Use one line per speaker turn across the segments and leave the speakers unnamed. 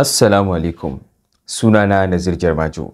Assalamu alaikum, sunana Nazir Jarmajo.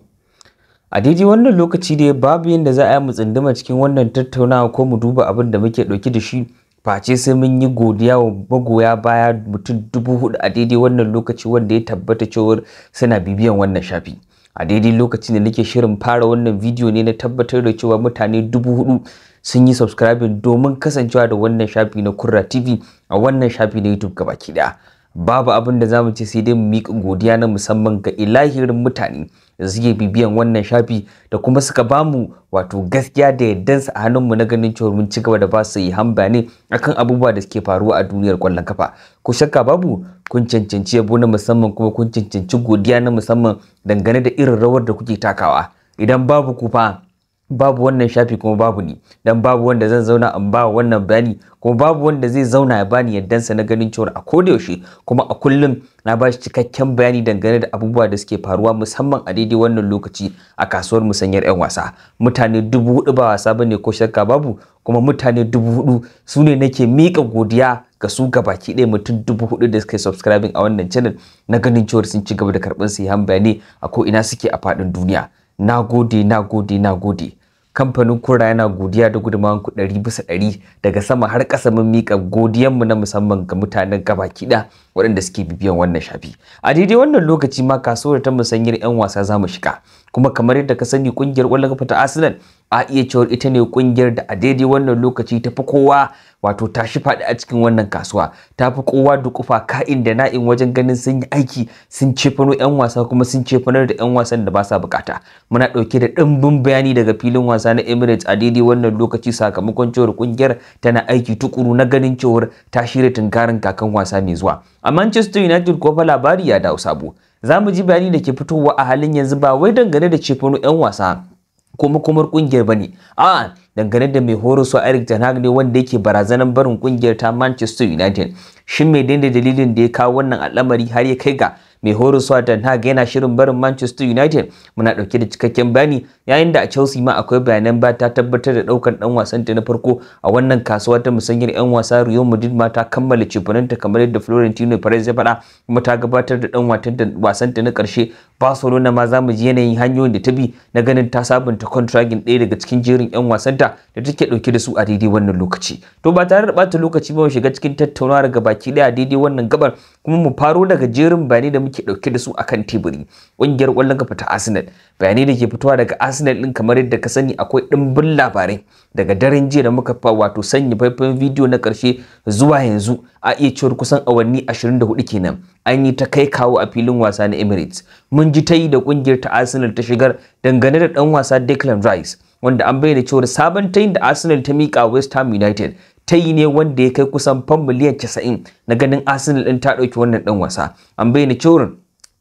A daidai wannan lokaci dai babu yadda za a yi mu tsunduma cikin wannan tattaunawa ko mu duba abin da muke ɗauke da shi face sai mun yi godiya wa magoya baya mutum 4,000 a daidai wannan lokaci wanda ya tabbata cewar suna bibiyan wannan shafi. A daidai lokacin da nake shirin fara wannan bidiyo ne na tabbatar da cewa mutane 4,000 sun yi subscribing domin kasancewa da wannan shafi na Kurra TV a wannan shafi na YouTube gabaki ɗaya. Babu abin da zamu ce sai dai mu miƙa godiya na musamman ga ilahirin mutane da suke bibiyan wannan shafi da kuma suka bamu wato gaskiya da yardansu a hannunmu na ganin cewa mun ci gaba da ba su yi bayanai akan abubuwa da suke faruwa a duniyar ƙwallon kafa. Ko shakka babu kun cancanci yabo na musamman kuma kun cancanci godiya na musamman dangane da irin rawar da kuke takawa. Idan babu ku fa babu wannan shafi kuma babu ni, dan babu wanda zan zauna in ba wannan bayani kuma babu wanda zai zauna ya bani yaddansa na ganin cewa a koda yaushe kuma a kullum na ba shi cikakken bayani dangane da abubuwa da suke faruwa musamman a daidai wannan lokaci a kasuwar musanyar 'yan wasa. Mutane 4,000 ba wasa bane ko shakka babu, kuma mutane 4,000 su ne nake miƙa godiya ga su gabaki ɗaya mutum 4,000 da suka yi subscribing a wannan channel na ganin cewa sun ci gaba da karɓar sahihan bayanai a ko ina suke a faɗin duniya. Na gode, na gode, na gode. Kamfanin Kurra yana godiya da gudunmawar ku 100% daga sama har ƙasa. Mun miƙa godiyanmu na musamman ga mutanen gabaki ɗaya waɗanda suke bibiyan wannan shafi. A daidai wannan lokaci ma kasuwar ta musanyar 'yan wasa za mu shiga. Kuma kamar yadda ka sani, ƙungiyar ƙwallon kafa ta Arsenal a iya cewar ita ne ƙungiyar da a daidai wannan lokaci ta fi kowa wato tashi faɗi a cikin wannan kasuwa. Ta fi kowa dukufa ka'in da na'in wajen ganin sun yi aiki, sun cefano 'yan wasa kuma sun cefanar da 'yan wasan da ba sa bukata. Muna ɗauke da ɗimbin bayani daga filin wasa na Emirates a daidai wannan lokaci sakamakon cewar ƙungiyar tana aiki tukuru na ganin cewar ta shirya tunkarin kakan wasa mai zuwa. A Manchester United ko fa labari ya dawo sabo. Za mu ji bayani da ke fitowa a halin yanzu ba wai dangane da cefano 'yan wasa ko makomar kungiyar bane, a dangane da mai horoswa Erik ten Hag ne wanda yake barazanar barin kungiyar ta Manchester United. Shin mai dalilin da ya kawo wannan al'amari har ya kai ga mai horoswa ten Hag yana shirin barin Manchester United? Muna dauke da cikakken bayani. Yayin da a Chelsea ma akwai bayanan ba ta tabbatar da daukan dan wasan ta na farko a wannan kasuwa ta musanyar yan wasa. Real Madrid ma ta kammala cefananta kamar yadda Florentino Perez ya faɗa, kuma ta gabatar da dan wasan ta na karshe. Barcelona ma za mu ji yanayin hanyoyin da ta bi na ganin ta sabunta kontragin ɗaya daga cikin jerin yan wasanta da take dauke da su a daidai wannan lokaci. To ba tare da bata lokaci ba mu shiga cikin tattaunawa daga baki ɗaya a daidai wannan gabar, kuma mu faro daga jerin bayanai da muke dauke da su akan teburi. Ƙungiyar ƙwallon kafa ta Arsenal, bayanai da ke fitowa daga Arsenal din kamar yadda ka sani akwai ɗimbin labarai daga daren jiya da muka fa wato sanya faifan bidiyo na ƙarshe zuwa yanzu. A iya cewar kusan awanni 24 kenan an yi ta kai kawo a filin wasa na Emirates. Mun ji tayi da ƙungiyar ta Arsenal ta shigar dangane da ɗan wasa Declan Rice, wanda an bayyana cewar sabon tayin da Arsenal ta miƙa West Ham United tayi ne wanda ya kai kusan fam miliyan 90 na ganin Arsenal ɗin ta ɗauki wannan ɗan wasa. An bayyana cewar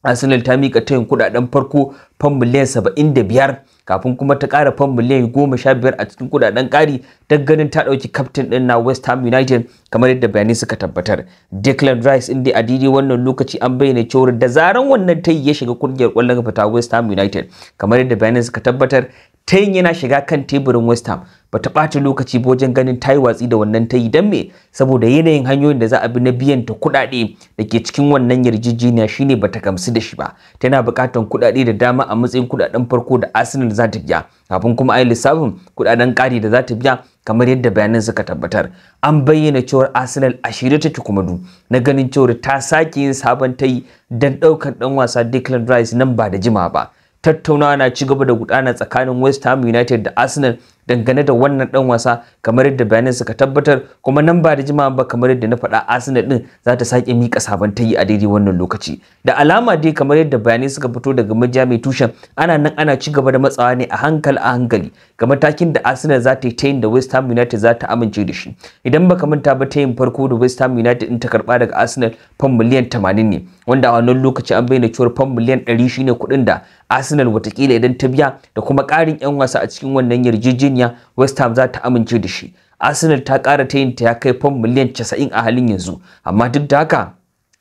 Arsenal ta miƙa tayin kuɗaɗen farko fam miliyan 75 kafin kuma ta ƙara fam miliyan 15 a cikin kuɗaɗen ƙari don ganin ta ɗauki kaftin ɗin na West Ham United kamar yadda bayanai suka tabbatar. Declan Rice inda a daidai wannan lokaci an bayyana cewar da zaran wannan tayi ya shiga kungiyar ƙwallon kafa ta West Ham United, kamar yadda bayanai suka tabbatar, tayin yana shiga kan teburin West Ham bata ɓata lokaci ba wajen ganin tayi watsi da wannan tayi. Don me? Saboda yanayin hanyoyin da za a bi na biyan ta kuɗaɗe da ke cikin wannan yarjejeniya shine bata gamsu da shi ba. Tana buƙatar kuɗaɗe da dama a matsayin kuɗaɗen farko da Arsenal za ta biya kafin kuma a yi lissafin kuɗaɗen ƙari da za ta biya kamar yadda bayanan suka tabbatar. An bayyana cewar Arsenal a shirye take kuma du na ganin cewar ta sake yin sabon tayi don ɗaukar ɗan wasa Declan Rice nan ba da jima ba. Tattaunawa na ci gaba da gudana tsakanin West Ham United da Arsenal dangane da wannan dan wasa kamar yadda bayanan suka tabbatar, kuma nan ba da jimawa ba kamar yadda na faɗa Arsenal din za ta sake mika sabon tayi a daidai wannan lokaci. Da alama dai kamar yadda bayanai suka fito daga majiya mai tushen, ana nan ana ci gaba da matsawa ne a hankali a hankali ga matakin da Arsenal za ta yi tayin da West Ham United za ta amince da shi. Idan baka manta ba, tayin farko da West Ham United din ta karba daga Arsenal fam miliyan 80 ne, wanda a wannan lokaci an bayyana cewa fam miliyan 100 shine kuɗin da Arsenal watakila idan ta biya da kuma ƙarin 'yan wasa a cikin wannan yarjejeniya West Ham za ta amince da shi. Arsenal ta ƙara tayin ta ya kai fam miliyan 90 a halin yanzu, amma duk da haka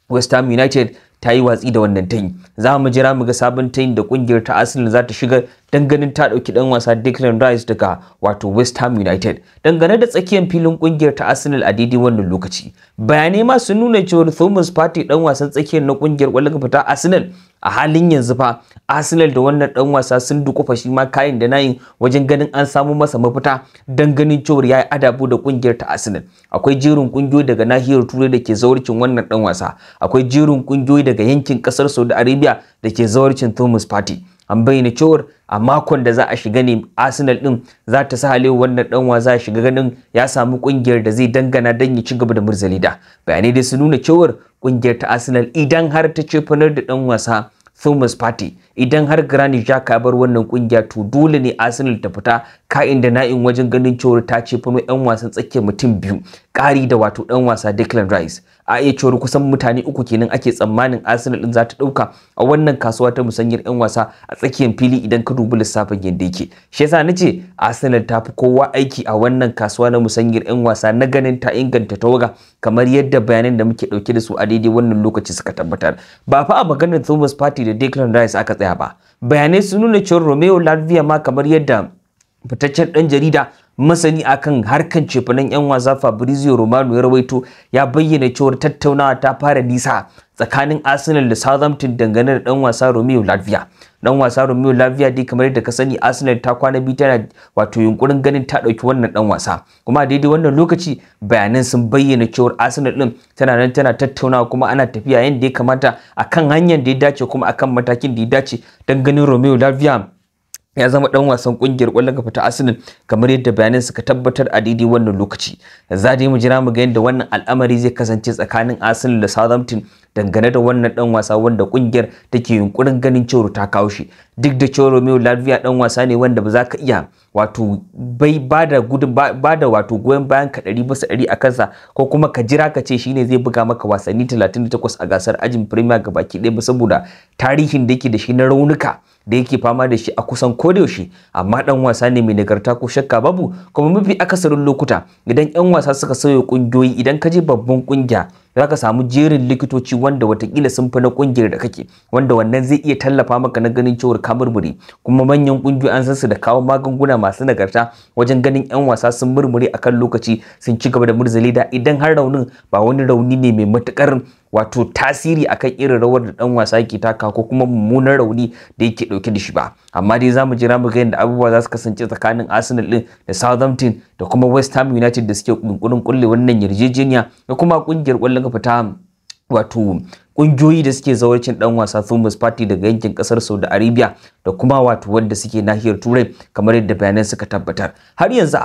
West Ham United ta yi watsi da wannan tayin. Za mu jira mu ga sabon tayin da kungiyar ta Arsenal za ta shigar don ganin ta ɗauki ɗan wasa Declan Rice daga wato West Ham United. Dangane da tsakiyar filin kungiyar ta Arsenal a daidai wannan lokaci, bayanai ma sun nuna cewa Thomas Partey, ɗan wasan tsakiyar na kungiyar ƙwallon kafa ta Arsenal, a halin yanzu fa Arsenal da wannan ɗan wasa sun dukufa shi ma kayan da nayin wajen ganin an samu masa mafita don ganin cewar ya yi adabu da kungiyar ta Arsenal. Akwai jerin kungiyoyi daga nahiyar Turai da ke zawarcin wannan ɗan wasa, akwai jerin kungiyoyi daga yankin ƙasar Saudi Arabia da ke zawarcin Thomas Partey. An bayyana cewar a makon da za a shiga ne Arsenal din za ta sa halewa wannan dan wasa ya shiga ganin ya samu kungiyar da zai dangana don ya ci gaba da murzali da. Bayanai dai su nuna cewar kungiyar ta Arsenal idan har ta cefanar da dan wasa Thomas Partey, idan har Granit Xhaka bar wannan kungiya, to dole ne Arsenal ta fita ka'in da na'in wajen ganin cewar ta ce fa yan wasan tsakiyar mutum biyu, ƙari da wato dan wasa Declan Rice. A iya cewar kusan mutane uku kenan ake tsammanin Arsenal din za ta dauka a wannan kasuwa ta musanyar yan wasa a tsakiyar fili idan ka dubi lissafin yadda yake. Shi yasa nace Arsenal ta fi kowa aiki a wannan kasuwa na musanyar yan wasa na ganin ta inganta tawaga, kamar yadda bayanan da muke dauke da su a daidai wannan lokaci suka tabbatar. Ba fa a maganar Thomas Partey da Declan Rice aka tsaya ba. Bayanai sun nuna cewa Romeo Lavia ma, kamar yadda fitaccen dan jarida masani akan harkan cefanen yan wasa Fabrizio Romano ya rawaito, ya bayyana cewar tattaunawa ta fara nisa tsakanin Arsenal da Southampton dangane da dan wasa Romeo Lavia. Dan wasa Romeo Lavia dai, kamar yadda ka sani, Arsenal ta kwana biyu tana wato yunkurin ganin ta dauki wannan dan wasa. Kuma a daidai wannan lokaci bayanan sun bayyana cewar Arsenal din tana nan tana tattaunawa, kuma ana tafiya yadda ya kamata akan hanyar da ya dace kuma akan matakin da ya dace don ganin Romeo Lavia ya zama dan wasan kungiyar kwallon kafa ta Arsenal, kamar yadda bayanan suka tabbatar a daidai wannan lokaci. Za dai mu jira mu ga yadda wannan al'amari zai kasance tsakanin Arsenal da Southampton dangane da wannan dan wasa wanda kungiyar take yunkurin ganin cewa ta kawo shi. Duk da cewa Romeo Lavia dan wasa ne wanda ba za ka iya wato bai bada gudun bada wato goyon bayan ka 100% a kansa, ko kuma ka jira ka ce shine zai buga maka wasanni 38 a gasar ajin Premier gabaki ɗaya ba, saboda tarihin da yake da shi na raunuka da yake fama da shi a kusan kodayaushe. Amma dan wasa ne mai nagarta ko shakka babu, kuma mafi akasarin lokuta idan yan wasa suka sauya kungiyoyi, idan ka je babban kungiya za ka samu jerin likitoci wanda watakila sun fi na kungiyar da kake, wanda wannan zai iya tallafa maka na ganin cewar ka murmure. Kuma manyan kungiyoyi an san su da kawo magunguna masu nagarta wajen ganin yan wasa sun murmure akan lokaci, sun ci gaba da murzali da idan har raunin ba wani rauni ne mai matukar wato tasiri akan irin rawar da dan wasa yake taka ko kuma mummunan rauni da yake dauke da shi ba. Amma dai zamu jira mu ga yadda abubuwa za su kasance tsakanin Arsenal din da Southampton da kuma West Ham United da suke yunkurin kulle wannan yarjejeniya, da kuma kungiyar kwallon kafa ta wato kungiyoyi da suke zawarcin dan wasa Thomas Partey daga yankin kasar Saudi Arabia da kuma wato wanda suke nahiyar Turai, kamar yadda bayanan suka tabbatar. Har yanzu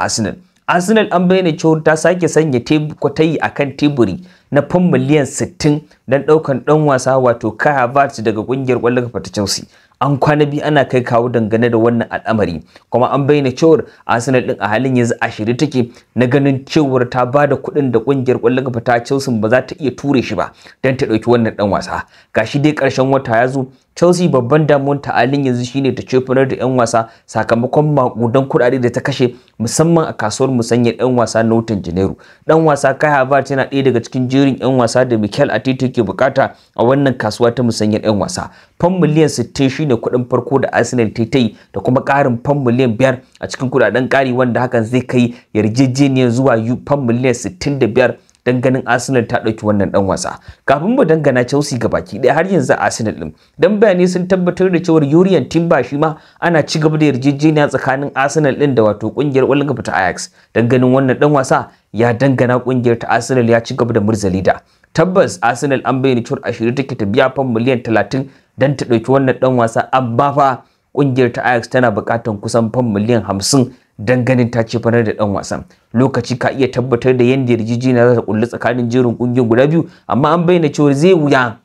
Arsenal an bayyana cewa ta sake sanya kwatayi akan teburi na fam miliyan 60 don daukan dan wasa wato Kai Havertz daga kungiyar kwallon kafa ta Chelsea. An kwana biyu ana kai kawo dangane da wannan al'amari, kuma an bayyana cewar Arsenal din a halin yanzu a shirye take na ganin cewar ta bada kuɗin da kungiyar kwallon kafa ta Chelsea ba za ta iya ture shi ba don ta ɗauki wannan dan wasa. Gashi dai ƙarshen wata ya zo, Chelsea babban damuwar ta halin yanzu shine ta cefanar da 'yan wasa sakamakon makudan kuɗaɗe da ta kashe musamman a kasuwar musanyar 'yan wasa na watan Janairu. Dan wasa Kai Havertz yana ɗaya daga cikin jerin 'yan wasa da Mikel Arteta ke bukata a wannan kasuwa ta musanyar 'yan wasa. Fam miliyan 60 shine kuɗin farko da Arsenal ta yi da kuma ƙarin fam miliyan 5 a cikin kuɗaɗen ƙari, wanda hakan zai kai yarjejeniyar zuwa fam miliyan 65 dan ganin Arsenal ta ɗauki wannan ɗan wasa. Kafin mu dangana Chelsea gabaki ɗaya, har yanzu Arsenal ɗin, dan bayanai sun tabbatar da cewar Jurrien Timber shi ma ana ci gaba da yarjejeniya tsakanin Arsenal ɗin da wato ƙungiyar ƙwallon kafa ta Ajax dan ganin wannan ɗan wasa ya dangana ƙungiyar ta Arsenal ya ci gaba da murza leda. Tabbas Arsenal an bayyana cewar a shirye take ta biya fam miliyan 30 dan ta ɗauki wannan ɗan wasa, amma fa ƙungiyar ta Ajax tana buƙatar kusan fam miliyan 50 dan ganin ta ce fanar da dan wasan. Lokaci ka iya tabbatar da yanda yarjejeniya za ta kulli tsakanin jerin kungiyoyin guda biyu, amma an bayyana cewa zai wuya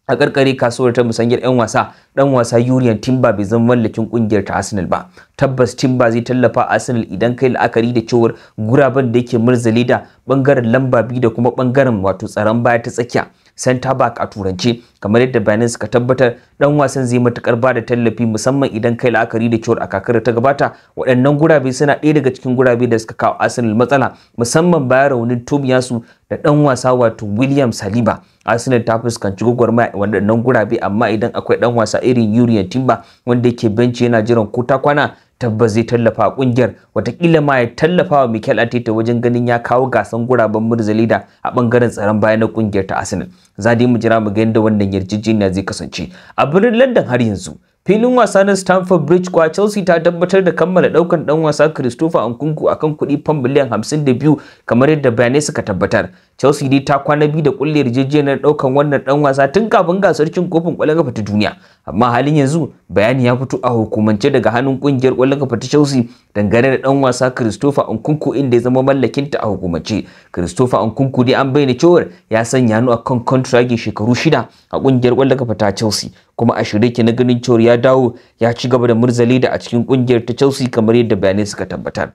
a karkare kasuwar ta musanyar 'yan wasa dan wasa Jurrien Timber bai zama mallakin kungiyar ta Arsenal ba. Tabbas Timber zai tallafa Arsenal idan kai la'akari da cewar guraben da yake murzali da bangaren lamba biyu da kuma bangaren wato tsaron baya ta tsakiya. center back a turance. Kamar yadda bayanan suka tabbatar, dan wasan zai matukar bada tallafi, musamman idan kai la'akari da cewar a kakar ta gabata waɗannan gurabe suna ɗaya daga cikin gurabe da suka kawo Arsenal matsala, musamman bayan raunin Tomiyasu da dan wasa wato William Saliba. Arsenal ta fuskanci gwagwarmaya waɗannan gurabe, amma idan akwai dan wasa irin Yurian Timber wanda yake benci yana jiran ko ta kwana, tabbas zai tallafa a kungiyar, watakila ma ya tallafa wa Mikel Arteta wajen ganin ya kawo gasan guraben Murzalida a bangaren tsaron baya na kungiyar ta Arsenal. Za dai mu jira mu ga yadda wannan yarjejeniya zai kasance. A birnin London har yanzu, filin wasa na Stamford Bridge kuwa, Chelsea ta tabbatar da kammala daukan dan wasa Christopher Nkunku akan kuɗi fam miliyan 52, kamar yadda bayanai suka tabbatar. Chelsea dai ta kwana biyu da kulle yarjejeniyar daukan wannan dan wasa tun kafin gasar cin kofin ƙwallon kafa ta duniya. Amma halin yanzu bayani ya fito a hukumance daga hannun kungiyar ƙwallon kafa ta Chelsea dangane da dan wasa Christopher Nkunku, inda ya zama mallakinta a hukumance. Christopher Nkunku dai an bayyana cewa ya sanya hannu akan kontragin shekaru 6 a kungiyar ƙwallon kafa ta Chelsea, kuma a shirye ke na ganin cewa ya dawo ya ci gaba da murzali da a cikin kungiyar ta Chelsea, kamar yadda bayanai suka tabbatar.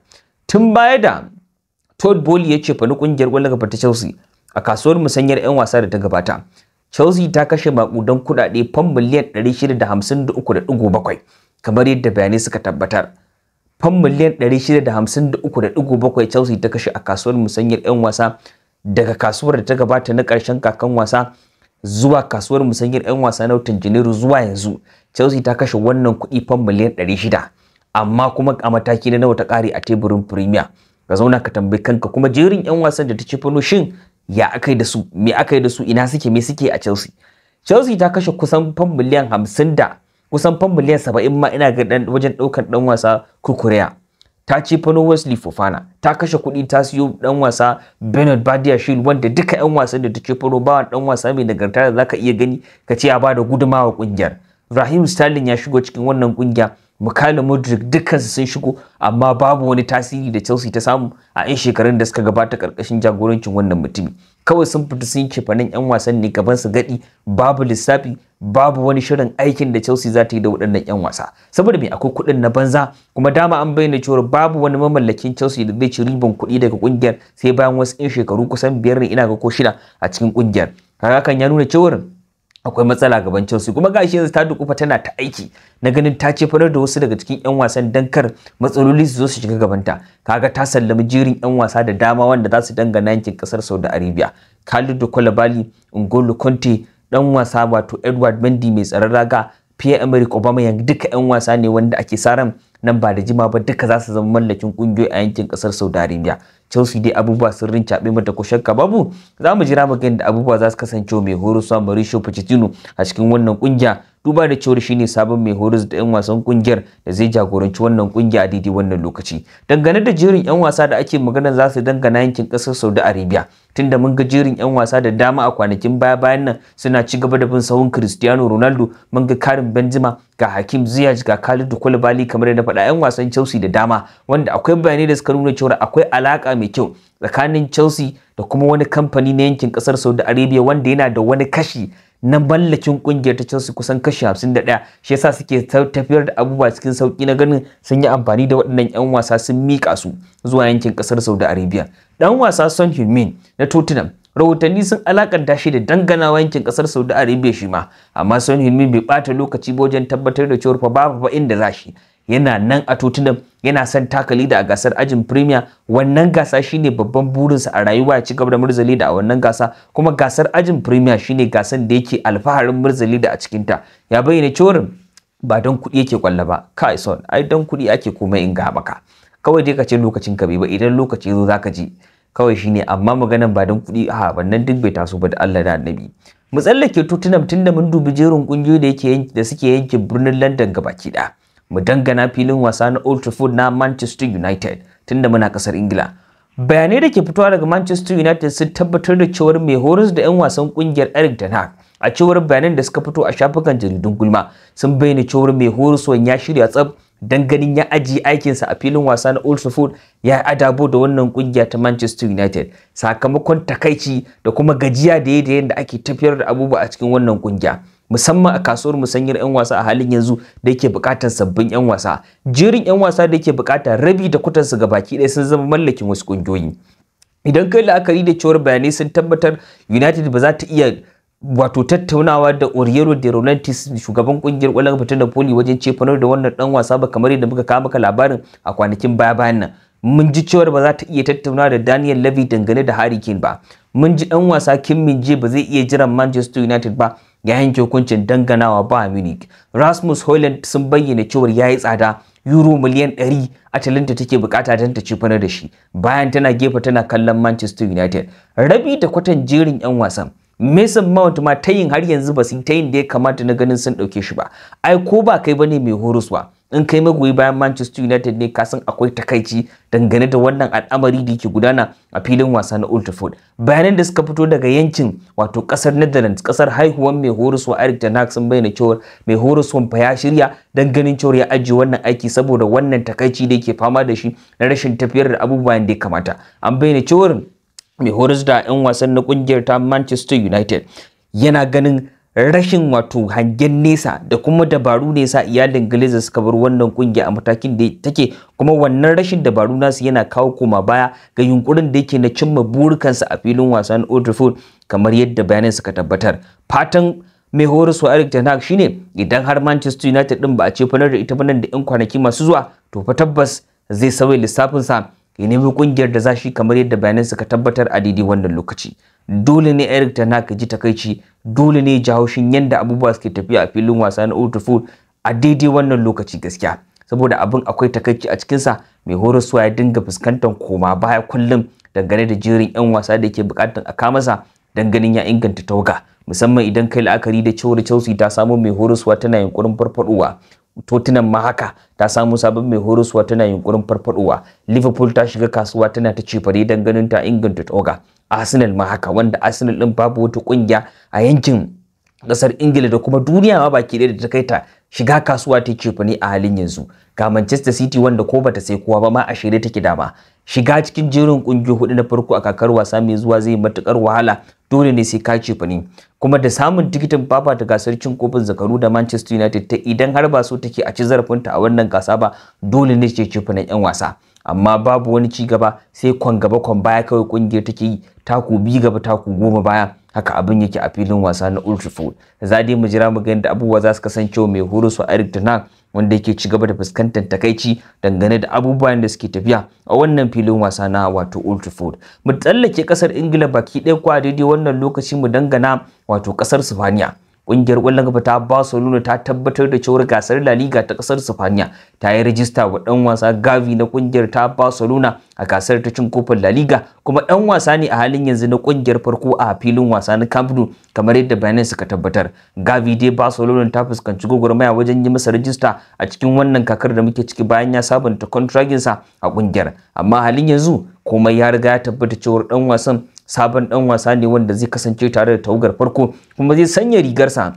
Tun baya da Todd Boehly ya ce fani kungiyar ƙwallon kafa ta Chelsea a kasuwar musanyar 'yan wasa da ta gabata, Chelsea ta kashe makudan kuɗaɗe fam miliyan 653.7, kamar yadda bayanai suka tabbatar. Fam miliyan 653.7 Chelsea ta kashe a kasuwar musanyar 'yan wasa daga kasuwar da ta gabata na ƙarshen kakan wasa zuwa kasuwar musanyar 'yan wasa na watan Janairu zuwa yanzu. Chelsea ta kashe wannan kuɗi fam miliyan 600, amma kuma a mataki na nawa ta ƙare a teburin Premier? Ka zauna ka tambayi kanka, kuma jerin 'yan wasan da ta ci fano, shin ya aka yi da su, me aka yi da su, ina suke, me suke a Chelsea? Chelsea ta kashe kusan fam miliyan 50 da kusan fam miliyan 70 ma ina ga dan wajen ɗaukan dan wasa Cucurella. Ta ci fano Wesley Fofana, ta kashe kuɗi ta siyo dan wasa Bernard Badiashile, wanda duka 'yan wasan da ta ci fano ba dan wasa mai nagarta da zaka iya gani ka ce ya bada gudumawa kungiyar. Raheem Sterling ya shigo cikin wannan kungiya, Mykhailo Mudryk, dukkansu sun shigo, amma babu wani tasiri da Chelsea ta samu a 'yan shekarun da suka gabata karkashin jagorancin wannan mutumi. Kawai sun fita sun cefanen 'yan wasan ne gaban su gadi, babu lissafi, babu wani shirin aikin da Chelsea za ta yi da waɗannan 'yan wasa. Saboda me? Akwai kuɗin na banza, kuma dama an bayyana cewa babu wani mamallakin Chelsea da zai ci riban kuɗi daga ƙungiyar sai bayan wasu 'yan shekaru kusan 5 ne ina ga ko 6 a cikin ƙungiyar. Hakan ya nuna cewa akwai matsala gaban Chelsea, kuma gashi yanzu ta dukufa tana ta aiki na ganin ta ce farar da wasu daga cikin 'yan wasan dan kar matsaloli su zo su shiga gabanta. Kaga ta sallami jerin 'yan wasa da dama wanda za su dangana yankin kasar Saudi Arabia. Kalidou Koulibaly, N'Golo Kante, dan wasa wato Edward Mendy mai tsaron raga, Pierre-Emerick Aubameyang, duka 'yan wasa ne wanda ake sa ran nan ba da jima ba duka za su zama mallakin kungiyoyi a yankin kasar Saudi Arabia. Chelsea dai abubuwa sun rincaɓe mata, ko shakka babu za mu jira mu ga yadda abubuwa za su kasance mai horoswa Mauricio Pochettino a cikin wannan kungiya, duba da cewar shine sabon mai horos da 'yan wasan kungiyar da zai jagoranci wannan kungiya a daidai wannan lokaci. Dangane da jerin 'yan wasa da ake magana za su dangana yankin kasar Saudi Arabia, tunda mun ga jerin 'yan wasa da dama a kwanakin baya bayan nan suna ci gaba da bin sahun Cristiano Ronaldo. Mun ga Karim Benzema, ga Hakim Ziyech, ga Kalidou Koulibaly, kamar da faɗa 'yan wasan Chelsea da dama, wanda akwai bayanai da suka nuna cewa akwai alaka mai kyau tsakanin Chelsea da kuma wani kamfani na yankin kasar Saudi Arabia wanda yana da wani kashi na mallakin kungiyar ta Chelsea kusan kashi 51. Shi yasa suke tafiyar da abubuwa cikin sauki na ganin sun yi amfani da waɗannan 'yan wasa sun mika su zuwa yankin kasar Saudi Arabia. Dan wasa Son Heung-min na Tottenham, rahotanni sun alakanta shi da danganawa yankin kasar Saudi Arabia shi ma, amma Son Heung-min bai bata lokaci ba wajen tabbatar da cewa fa babu fa inda za shi, yana nan a Tottenham, yana son taka leda a gasar ajin Premier. Wannan gasa shine babban burinsa a rayuwa, ya ci gaba da murza leda a wannan gasa, kuma gasar ajin Premier shine gasan da yake alfaharin murza leda a cikinta. Ya bayyana cewa ba don kuɗi yake kwalla ba. Kai Son, ai don kuɗi ake komai in ga maka. Kawai dai ka ce lokacin ka bai ba, idan lokaci zo zaka ji kawai shine, amma maganan ba don kuɗi a wannan duk bai taso ba, da Allah da Annabi. Mu tsallake Tottenham, tunda mun dubi jerin kungiyoyi da yake da suke yankin birnin London gabaki ɗaya. Mu dangana filin wasa na Old Trafford na Manchester United, tunda muna kasar Ingila. Bayanai da ke fitowa daga Manchester United sun tabbatar da cewar mai horas da 'yan wasan kungiyar Erik ten Hag, a cewar bayanan da suka fito a shafukan jaridun gulma, sun bayyana cewar mai horaswan ya shirya tsab dan ganin ya ajiye aikinsa a filin wasa na Old Trafford, ya adabo da wannan kungiya ta Manchester United sakamakon takaici da kuma gajiya da yadda ake tafiyar da abubuwa a cikin wannan kungiya, musamman a kasuwar musanyar 'yan wasa a halin yanzu da yake bukatar sabbin 'yan wasa. Jerin 'yan wasa da yake bukata, rabi da kutansu gabaki ɗaya sun zama mallakin wasu kungiyoyi. Idan kai la'akari da cewar bayanai sun tabbatar United ba za ta iya wato tattaunawa da Aurelio De Laurentiis, shugaban kungiyar ƙwallon kafa ta Napoli, wajen cefanar da wannan dan wasa ba, kamar yadda muka kawo maka labarin a kwanakin baya bayan nan. Mun ji cewar ba za ta iya tattaunawa da Daniel Levy dangane da Harry Kane ba. Mun ji dan wasa Kim Min-jae ba zai iya jiran Manchester United ba, ya yanke hukuncin danganawa ba Munich. Rasmus Højlund sun bayyana cewar yayi tsada, euro miliyan 100 Atalanta take bukata don ta cefanar da shi, bayan tana gefe tana kallon Manchester United. Rabi da kwatan jerin 'yan wasan Mason Mount ma tayin har yanzu ba su tayin da ya kamata na ganin sun dauke shi ba. Ai ko ba kai bane mai horoswa, in kai magoyi bayan Manchester United ne, ka san akwai takaici dangane da wannan al'amari da yake gudana a filin wasa na Old Trafford. Bayanan da suka fito daga yankin wato kasar Netherlands, kasar haihuwan mai horoswa Erik ten Hag, sun bayyana cewa mai horoswan fa ya shirya dan ganin cewa ya ajiye wannan aiki saboda wannan takaici da yake fama da shi na rashin tafiyar da abubuwan da ya kamata. An bayyana cewa mai horas da 'yan wasan na kungiyar ta Manchester United yana ganin rashin wato hangen nesa da kuma dabaru ne sa iyalin Glazer suka bar wannan kungiya a matakin da take, kuma wannan rashin dabaru nasu yana kawo koma baya ga yunkurin da yake na cimma burukansa a filin wasan Old Trafford, kamar yadda bayanan suka tabbatar. Fatan mai horaswa Erik ten Hag shine idan har Manchester United din ba a ce fanar da ita ba nan da 'yan kwanaki masu zuwa, to fa tabbas zai sauya lissafinsa ya nemi kungiyar da za shi, kamar yadda bayanan suka tabbatar a daidai wannan lokaci. Dole ne Erik ten Hag ji takaici, dole ne ji haushin yadda abubuwa suke tafiya a filin wasa na Old Trafford a daidai wannan lokaci gaskiya, saboda abin akwai takaici a cikinsa. Mai horaswa ya dinga fuskantar koma baya kullum dangane da jerin 'yan wasa da ke bukatar a kamasa dan ganin ya inganta tawaga, musamman idan kai la'akari da cewar Chelsea ta samu mai horaswa tana yunkurin farfadowa, Tottenham ma haka ta samu sabon mai horaswa tana yunkurin farfadowa, Liverpool ta shiga kasuwa tana ta cefare dan ganin ta inganta tawaga, Arsenal ma haka, wanda Arsenal din babu wata kungiya a yankin kasar Ingila da kuma duniya ma baki ɗaya da ta kai ta shiga kasuwa ta cefane a halin yanzu. Ga Manchester City wanda ko bata sai kowa ba ma a shirye take dama shiga cikin jerin kungiyoyi hudu na farko a kakar wasa mai zuwa zai matukar wahala, dole ne sai ka cefane. Kuma da samun tikitin fafata gasar cin kofin zakaru da Manchester United ta, idan har ba so take a ci zarafinta a wannan gasa ba, dole ne ce cefanen yan wasa. Amma babu wani ci gaba, sai kwan gaba kwan baya kawai kungiyar take yi, taku 2 gaba taku 10 baya, haka abin yake a filin wasa na Old Trafford. Za dai mu jira mu ga yadda abubuwa za su kasance mai horoswa Erik ten Hag, wanda yake ci gaba da fuskantar takaici dangane da abubuwan da suke tafiya a wannan filin wasa na wato Old Trafford. Mu tsallake kasar Ingila baki ɗaya kwa daidai wannan lokaci mu dangana wato kasar Sifaniya. Ƙungiyar ƙwallon kafa ta Barcelona ta tabbatar da cewar gasar La Liga ta kasar Sifaniya ta yi rajista wa ɗan wasa Gavi na ƙungiyar ta Barcelona a gasar ta cin kofin La Liga, kuma ɗan wasa ne a halin yanzu na ƙungiyar farko a filin wasa na Camp Nou, kamar yadda bayanan suka tabbatar. Gavi dai Barcelona ta fuskanci gwagwarmaya wajen yi masa rajista a cikin wannan kakar da muke ciki bayan ya sabunta kontraginsa a ƙungiyar, amma halin yanzu komai ya riga ya tabbata cewar ɗan wasan sabon dan wasa ne wanda zai kasance tare da tawagar farko, kuma zai sanya rigarsa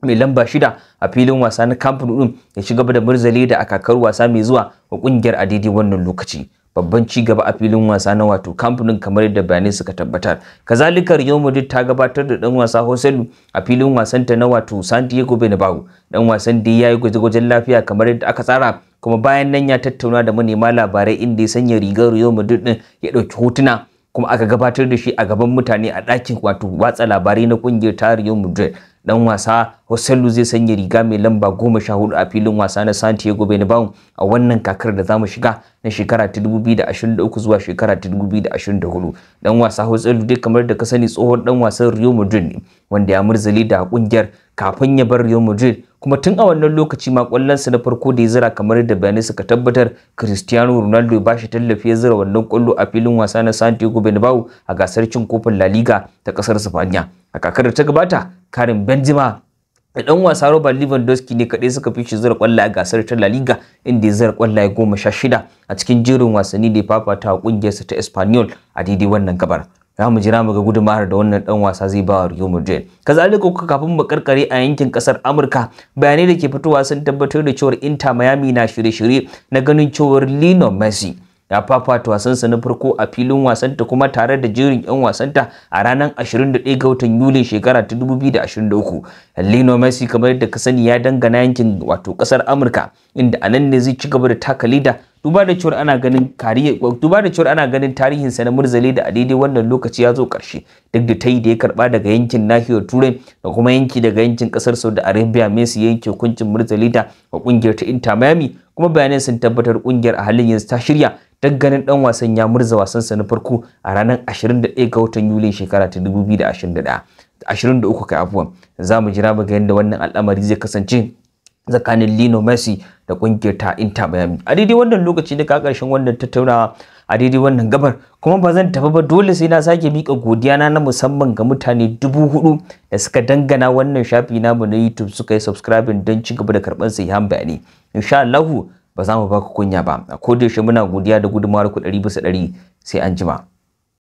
mai lamba 6 a filin wasa na Camp Nou din ya ci gaba da murzale da a kakar wasa mai zuwa wa kungiyar a daidai wannan lokaci. Babban ci gaba a filin wasa na wato Camp Nou kamar yadda bayanai suka tabbatar. Kazalika Real Madrid ta gabatar da dan wasa Joselu a filin wasanta na wato Santiago Bernabeu. Dan wasan da yayi gwaje-gwajen lafiya kamar yadda aka tsara, kuma bayan nan ya tattauna da manema labarai inda ya sanya rigar Real Madrid din ya dauki hotuna, kuma aka gabatar da shi a gaban mutane a ɗakin wato watsa labarai na kungiyar ta Real Madrid. Dan wasa Joselu zai sanya riga mai lamba 14 a filin wasa na Santiago Bernabeu a wannan kakar da zamu shiga na shekara ta 2023 zuwa shekara ta 2024. Dan wasa Joselu dai kamar da ka sani tsohon dan wasan Real Madrid ne wanda ya murzali da kungiyar kafin ya bar Real Madrid, kuma tun a wannan lokaci ma kwallonsa na farko da ya zira kamar da bayanai suka tabbatar Cristiano Ronaldo ya bashi tallafi ya zira wannan kwallo a filin wasa na Santiago Bernabeu a gasar cin kofin La Liga ta kasar Spaniya. A kakar da ta gabata Karim Benzema da dan wasa Robert Lewandowski ne kadai suka fi shi zira kwallo a gasar ta La Liga, inda ya zira kwallaye 16 a cikin jerin wasanni da ya fafata a kungiyarsa ta Espanyol a daidai wannan gabar. Za mu jira mu ga gudumar da wannan dan wasa zai ba wa Real Madrid. Kazalika kuka kafin mu karkare a yankin kasar Amurka, bayanai da ke fitowa sun tabbatar da cewar Inter Miami na shirye-shirye na ganin cewar Lionel Messi ya fafata wasansa na farko a filin wasanta kuma tare da jerin 'yan wasanta a ranar 21 ga watan Yulin shekara ta 2023. Lionel Messi kamar yadda ka sani ya dangana yankin wato kasar Amurka, inda a nan ne zai ci gaba da taka leda Duba da cewar ana ganin kariya, duba da cewar ana ganin tarihin sa na murzale da a daidai wannan lokaci ya zo karshe, duk da tayi da ya karba daga yankin nahiyar Turai da kuma yanki daga yankin kasar Saudi Arabia, Messi yanke hukuncin murzale da wa kungiyar ta Inter Miami. Kuma bayanan sun tabbatar kungiyar a halin yanzu ta shirya don ganin dan wasan ya murza wasansa na farko a ranar 21 ga watan Yulin shekara ta 2021 23 kai afuwan. Za mu jira mu ga yadda wannan al'amari zai kasance tsakanin Lionel Messi da kungiyar ta Inter Miami. A daidai wannan lokaci da ka karshen wannan tattaunawa a daidai wannan gabar, kuma ba zan tafi ba dole sai na sake mika godiya na na musamman ga mutane 4000 da suka dangana wannan shafi namu na YouTube suka yi subscribing don ci gaba da karban sahihan bayanai. Insha Allahu ba za mu ba ku kunya ba. A koda yaushe muna godiya da gudunmawar ku 100%. Sai an jima.